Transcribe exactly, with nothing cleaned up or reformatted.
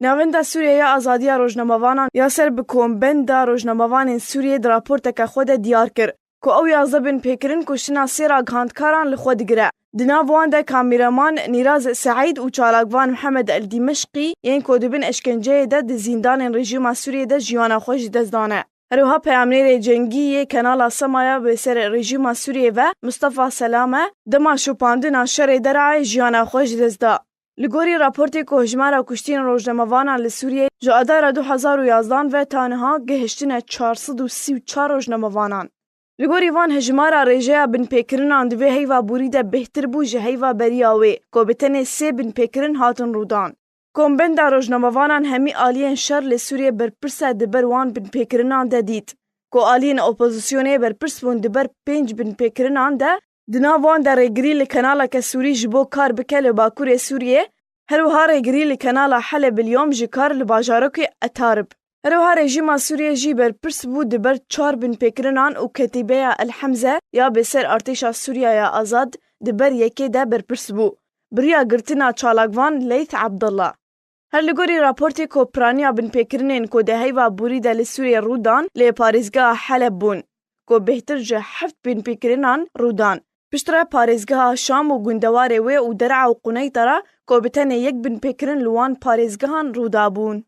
Navenda Sûriye ya Azadiya Rojnamevanan ya ser bi Kombenda Rojnamevanên Sûriyê di raporteke xwe de diyar kir ku ew yazdeh binpêkirin kuştina sê ragihandkaran li xwe digire. Di nav wan de kameraman Nîraz Seîd û çalakvan Mihemed El Dîmişqî yên ku di bin eşkenceyê de di zîndanên rejîma Sûriyê de jiyana xwe ji dest dane. Her wiha peyamnêrê cengî yê Kanala Semaya bi ser rejîma Sûriyê ve Mustafa Selame dema şopandina şerê Derayê jiyana xwe ji dest da. Li gorî raportê ku hejmara kuştiyên rojnamevanan li Sûriyê ji adara du hezar û yazdan ve ta niha gihiştine çar sed û sî û çar rojnamevanan. Li gorî van hejmara rêjeya binpêkirinan di vê heyva borî de bêhtir bû ji heyva beriya wê ku bi tenê sê binpêkirin hatin rûdan. Kombenda rojnamevanan hemî aliyên şer li Sûriyê berpirs e di ber wan binpêkirinan de dît ku aliyên opozisyonê berpirs bûn di ber pênc binpêkirinan de, di nav wan de rêgirî li kanaleke Sûrî ji bo kar bike li Bakurê Sûriyê, her wiha rêgirî li kanala Heleb El Yom ji kar li bajarokê Etarib. Her wiha rejîma Sûriyê jî berpirs bû di ber çar binpêkirinan û ketîbeya El Hemze ya bi ser artêşa Sûriya ya Azad di ber yekê de berpirs bû. Bi riya girtina çalakvan Leyth Abdullah. Her li gorî raportê ku piraniya binpêkirinên ku di heyva borî de li Sûriyê rû dan li parêzgeha Heleb bûn, ku bêhtir ji heft binpêkirinan rû dan. Piştre parêzgeha Şam û gundewarê wê û Der'a û Quneytara ku bi tenê yek binpêkirin li wan parêzgehan rû dabûn.